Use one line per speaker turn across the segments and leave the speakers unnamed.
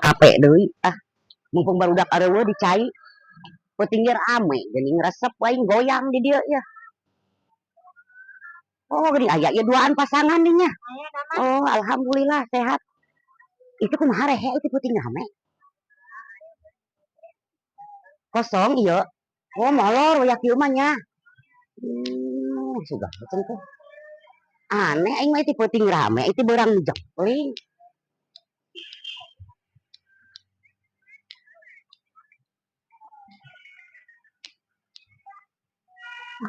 Kape deui ah. Mumpung barudak areueuh di cai. Peuting ge rame geuning resep aing goyang di dieu ya. Oh, geuning aya ieu duaan pasangan dinya. Oh, alhamdulillah sehat. Itu kumaha rehe itu peuting rame? Kosong ieu. Oh, molor we kieu mah nya. Sudah ceng teh. Aneh aing mah itu peuting rame, itu beurang jempling.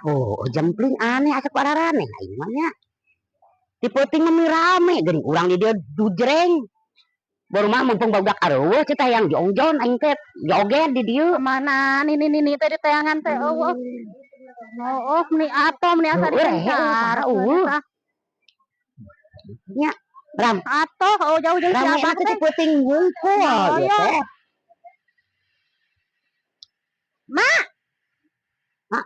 Oh, jempling aneh asa ku araraneh aing mah nya. Ti peuting mah rame geuning urang di dieu dujreng. Baru mah mumpung barudak areueuh cenah hayang jongjon aing teh joget di dieu.
Mana nini teh di teangan teh eueuh. Oh, meni atom meni asa
Heueuh, rehe,
dipencar.
eueuh. Nya, Ram.
Atoh, oh jauh-jauh si
Rame
abah
teh
teh.
ti peuting wungkul
Oh,
ieu
iya.
teh.
Ma.
Hah?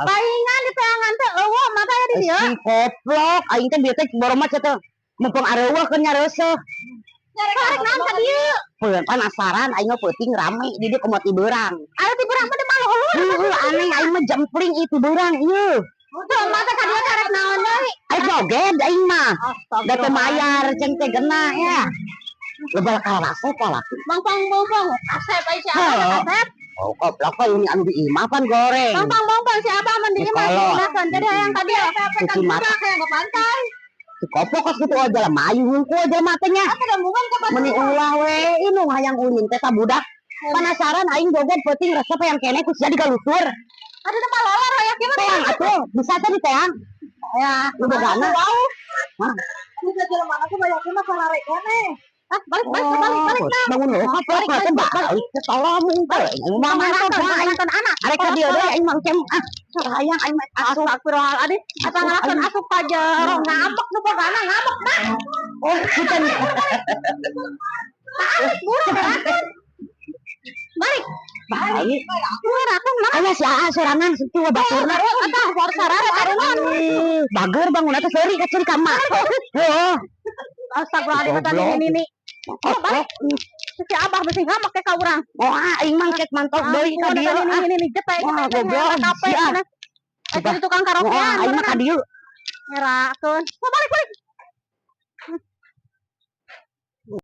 Palingan di teangan teh eueuh mah teh di dieu.
Si koplok aing teh bieu teh boro mah teh mumpung areueuh keur nyareuseuh.
Karek naon ka dieu?
Peuan penasaran aing mah peuting rame di dieu kumaha ti beurang.
Aya ti beurang mah malu eueuh.
Heueuh aneh aing mah jempling itu beurang ieu.
Tuh mah teh ka dieu karek naon deui?
Aing joget aing mah. Da teu mayar ceng teh genah ya. Lebal kalasep palaki.
Bangpang bongpong kasep ai si abah
Heuh.
kasep.
Oh, koplok kok ini anu di imah pan goreng.
Bangpang bongpong si abah mah di imah
Kolot.
diindahkeun. Jadi hayang ka dieu.
Cuci mata.
Hayang ke pantai.
Si koplok kos kitu aja lah mayu hungkul aja matanya.
Atuh da mungkin ke pantai.
Meni ulah we inu hayang ulin teh ka budak. Penasaran aing joget peuting resep hayang keneh ku sia digalusur.
Aduh teh malolar hayang kieu mah.
Teang atuh, bisa teh diteang.
Ya,
lu bogana. Hah?
Bisa jelema mah banyak mah sarare keneh. Ah, balik balik balik balik.
Oh, bangun lho, koplok
Balik,
teh
balik,
balik tolong mungkul. Aing mah
Nonton,
mantap
nonton anak.
Arek ka dieu deui aing mah cem ah hayang aing mah asup.
Astagfirullahaladzim. Apa ngalakeun asup ka jero ngambek nu bogana ngambek mah.
Oh, punten.
Balik buruh berakhir. Balik.
Balik.
Buruh aku mah.
Aya si Aa sorangan situ baturna.
Atah sarare karunan.
Bager bangun atuh seuri ka ceuri ka emak. Heuh.
Astagfirullahaladzim tadi
Goblok.
ini. Oh, balik. Si abah mesti ngambek ke ka urang.
Oh, aing mah kek mantok deui ka dieu.
Ini ini jetek
Wah,
jetek
goblok.
kape
Sia.
cenah. Eh, jadi tukang karaokean.
Wah, aing mah ka dieu.
Ngerakeun. Oh, balik balik.